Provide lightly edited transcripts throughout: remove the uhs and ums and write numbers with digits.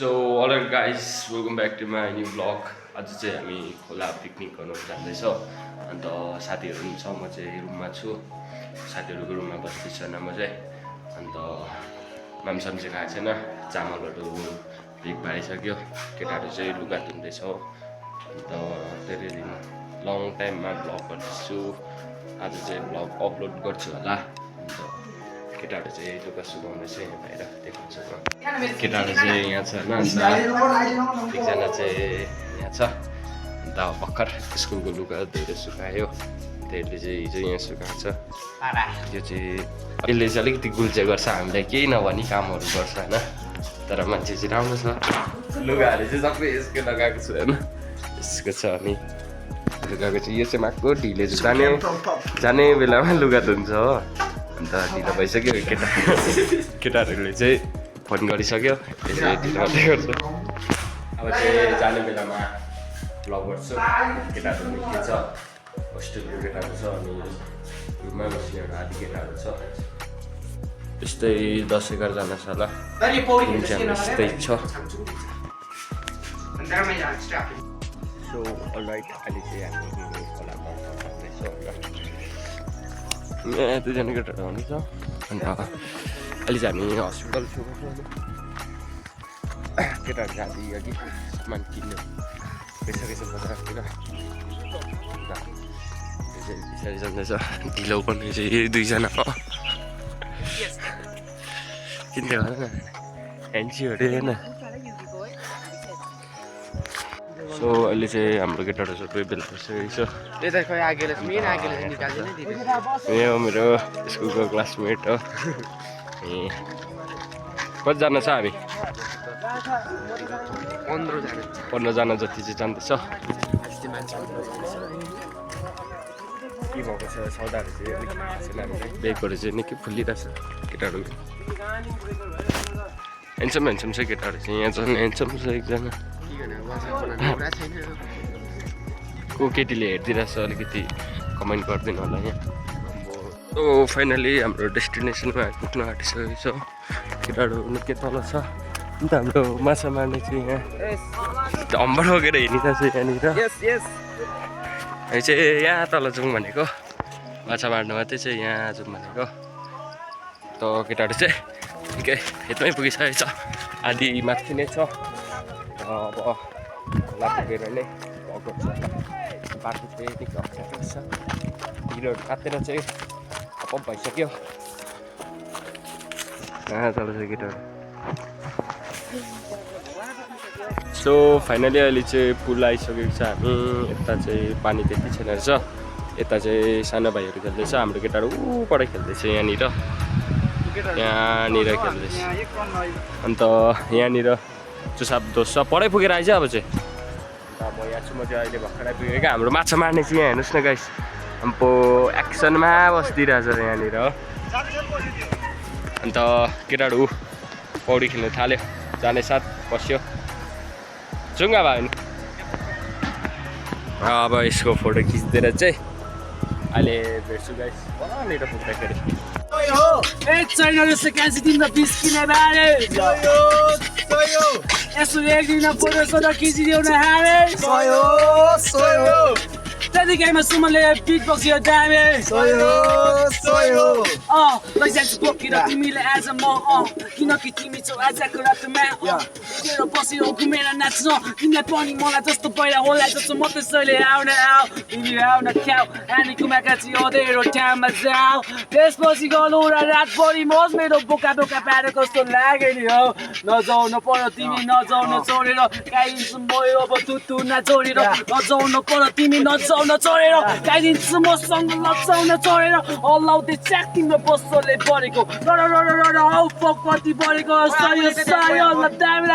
So, alright guys, welcome back to my new vlog. आज चाहिँ हामी खोला पिकनिक गर्नु जाँदैछौँ अन्त साथीहरू पनि छ म चाहिँ रुममा छु साथीहरूको रुममा बस्दैछ न म चाहिँ अन्त मामसाम चाहिँ खाएको छैन चामलहरू पिक भइसक्यो केटाहरू चाहिँ लुगा धुँदैछ अन्त धेरै दिन लङ टाइममा भ्लग गर्दैछु आज चाहिँ भ्लग अपलोड गर्छु होला अन्त केटाहरू चाहिँ लुगा सुकाउँदैछ यहाँ बाहिर देखाउँछु म केटाहरू चाहिँ यहाँ छ होइन अन्त एकजना चाहिँ यहाँ छ अन्त भर्खर स्कुलको लुगा धोएर सुकायो त्यसले चाहिँ हिजो यहाँ सुकाएको छ यो चाहिँ यसले चाहिँ अलिकति गुल्चे गर्छ हामीलाई केही नभनी कामहरू गर्छ होइन तर मान्छे चाहिँ राम्रो छ लुगाहरू चाहिँ सबै यसको लगाएको छु होइन यसको छ अनि लुगाको चाहिँ यो चाहिँ माक्को ढिले चाहिँ जाने बेलामा लुगा धुन्छ हो अन्त ढिलो भइसक्यो केटाहरूले चाहिँ फोन गरिसक्यो यसले ढिलो मात्रै गर्छ अब चाहिँ जाने बेलामा भ्लग गर्छु केटाहरू के छ होस्टेलको केटाहरू छ अनि रुममा बस्नेहरू आदि केटाहरू छ यस्तै 10-11 जना छ होला यस्तै छ सो अलराइट अहिले चाहिँ हामी खोलामा जाँदैछौँ यहाँ दुईजना केटाहरू आउँदैछ अन्त अहिले चाहिँ हामी हस्पिटल छु केटाहरू जाँदै अघि सामान किन्नु गइसकेछ बजारतिर पछाडि जाँदैछ ढिलो गर्ने चाहिँ यही दुईजना हो किन्दै गर न एन्सीहरू होइन सो अहिले चाहिँ हाम्रो केटाहरू सबै बेला बसिसकेको छ यो मेरो स्कुलको क्लासमेट हो ए कतिजना छ हामी 15 जना जति चाहिँ जाँदैछ के भएको छ सौदाहरू चाहिँ अलिक ब्यागहरू चाहिँ निकै फुलिरहेछ केटाहरू हेन्सम छ केटाहरू चाहिँ यहाँ झन् हेन्सम छ एकजना को केटीले हेरिदिइरहेछ अलिकति कमेन्ट गरिदिनु होला यहाँ सो फाइनली हाम्रो डेस्टिनेसनमा पुग्न आँटिसकेको छ केटाहरू निकै तल छ अन्त हाम्रो माछा मार्ने चाहिँ यहाँ ढम्बर बोकेर हिँडिरहेको छ यहाँनिर हामी चाहिँ यहाँ तल जाउँ भनेको माछा मार्नु मात्रै चाहिँ यहाँ जाउँ भनेको त केटाहरू चाहिँ निकै खेतमै पुगिसकेको छ आधी माथि नै छ अब खोला पुगेर नै गएको छ बाटो चाहिँ निकै अप्ठ्यारो छ हिरोहरू काटेर चाहिँ अप भइसक्यो कहाँ तल छ केटाहरू सो फाइनली अहिले चाहिँ पुल आइसकेको छ हामी यता चाहिँ पानी त्यति छैन रहेछ यता चाहिँ सानो भाइहरू खेल्दैछ हाम्रो केटाहरू ऊबाट खेल्दैछ यहाँनिर खेल्दैछ अन्त यहाँनिर चुसाब दोष पढाइ पुगेर आइज अब चाहिँ अब यहाँ छु म चाहिँ अहिले भर्खर आइपुगेँ क्या हाम्रो माछा मार्ने चाहिँ यहाँ हेर्नुहोस् न गाइस अब एक्सनमा बसिदिइरहेछ यहाँनिर अन्त केटाहरू पौडी खेल्नु थाल्यो जाने साथ बस्यो जाउँ अब हामी अब यसको फोटो खिचिदिएर चाहिँ अहिले भेट्छु गाइस वहाँनिर पुग्दाखेरि त्यतिकैमा सुमनले बिट बक्स यो दामे लैजान्छु बोकेर तिमीले आज म किनकि तिमी छौ आजको रातमा तेरो बसेर घुमेर नाच्न तिमीलाई पनि मलाई जस्तो पहिला होला जस्तो म त्यसैले आउन तिमी आउन ख्याउ हामी कुमाका चाहिँ अँधेरो ठाउँमा जाऊ त्यसपछि गर्नु र रातभरि मोज मेरो बोका पारेर कस्तो लाग्यो नि हो नजाउनु पर्यो तिमी नजाउन छोडेर गाइदिन्छु म यो अब तुतु नछोडेर नजाउनु पर्यो तिमी नजाउन छोडेर गाइदिन्छु मसँग नचाउन छोडेर हल्लाउँदै च्याक तिम्रो बस्छले बढेको हौ कति बढेको सही ल दामी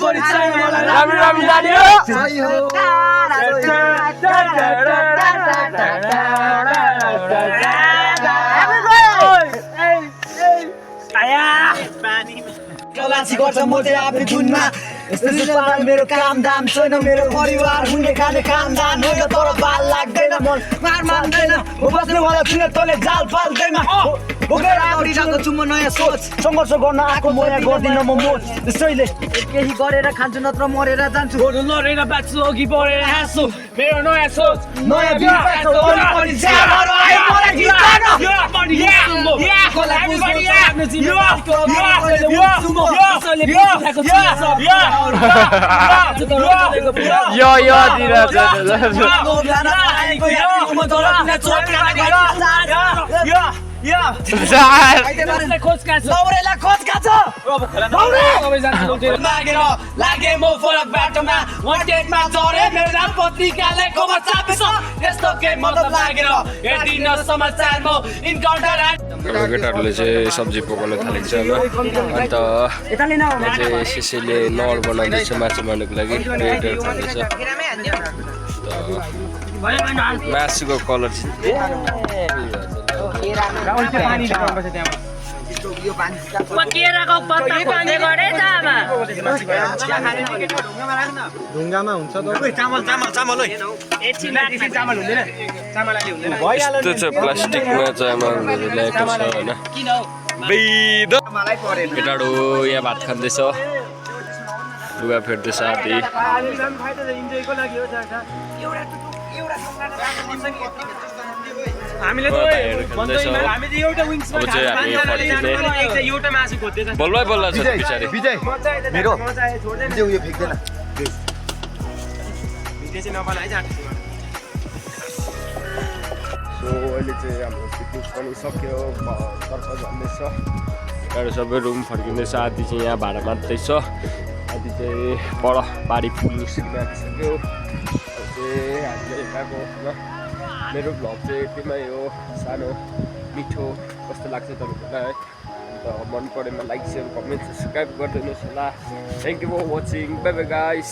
बढी चाहियो मलाई राम्रो जाने लासी गर्छ म चाहिँ आफ्नो धुनमा यस्तो मेरो काम दाम छैन मेरो परिवार हुने खाने काम दाम होइन तर बाल लाग्दैन मन मार मान्दैन म बस्ने वाला छुने तँले जाल फाल्दैन बोकेर आउरिरहेको छु म नयाँ सोच सङ्घर्ष गर्न आएको म यहाँ गर्दिनँ म मोच त्यसैले केही गरेर खान्छु नत्र मरेर जान्छु बरु लडेर बाँच्छु अघि बढेर हाँस्छु मेरो नयाँ सोच नयाँ बिर्ताको वरिपरि ज्यानहरू आयो मलाई जित्न लौरेलाई खोज काछ मागेर लागे म फरक बाटोमा वान्टेडमा चढे मेरो नाम पत्रिकाले खबर छापेछ यस्तो केही मतलब लागेर हेर्दिन समाचार म इन्काउन्टर केटाहरूले चाहिँ सब्जी पकाउन थालेको छ होइन अन्त यहाँ चाहिँ सिसीले नर बनाउँदैछ माछा मार्नुको लागि रेडहरू खाँदैछ मासुको कलर केराको पत्ता खोज्दै गरे त आमा ढुङ्गामा हुन्छ चामल यस्तो चाहिँ प्लास्टिकमा चामलहरू ल्याएको छ होइन केटाहरू यहाँ भात खाँदैछ लुगा फेर्दैछ साथी हामीले खाँदैछ अब चाहिँ हामी फर्किने बल्ल बल्ल छ पछाडि विजय मेरो विजय उयो फेक्दैन सो अहिले चाहिँ हाम्रो पिकनिक पनि सक्यो तर्फ झन्दैछ गाडी सबै रुम फर्किँदैछ आधी चाहिँ यहाँ भाडा मात्दैछ आधी चाहिँ पर बारी पुग्नु सिकिसक्यो चाहिँ हामीले यताको मेरो भ्लग चाहिँ यतिमै हो सानो मिठो कस्तो लाग्छ तपाईँहरूलाई अन्त मन परेमा लाइक सेयर कमेन्ट सब्सक्राइब गरिदिनुहोस् होला thank you for watching bye bye guys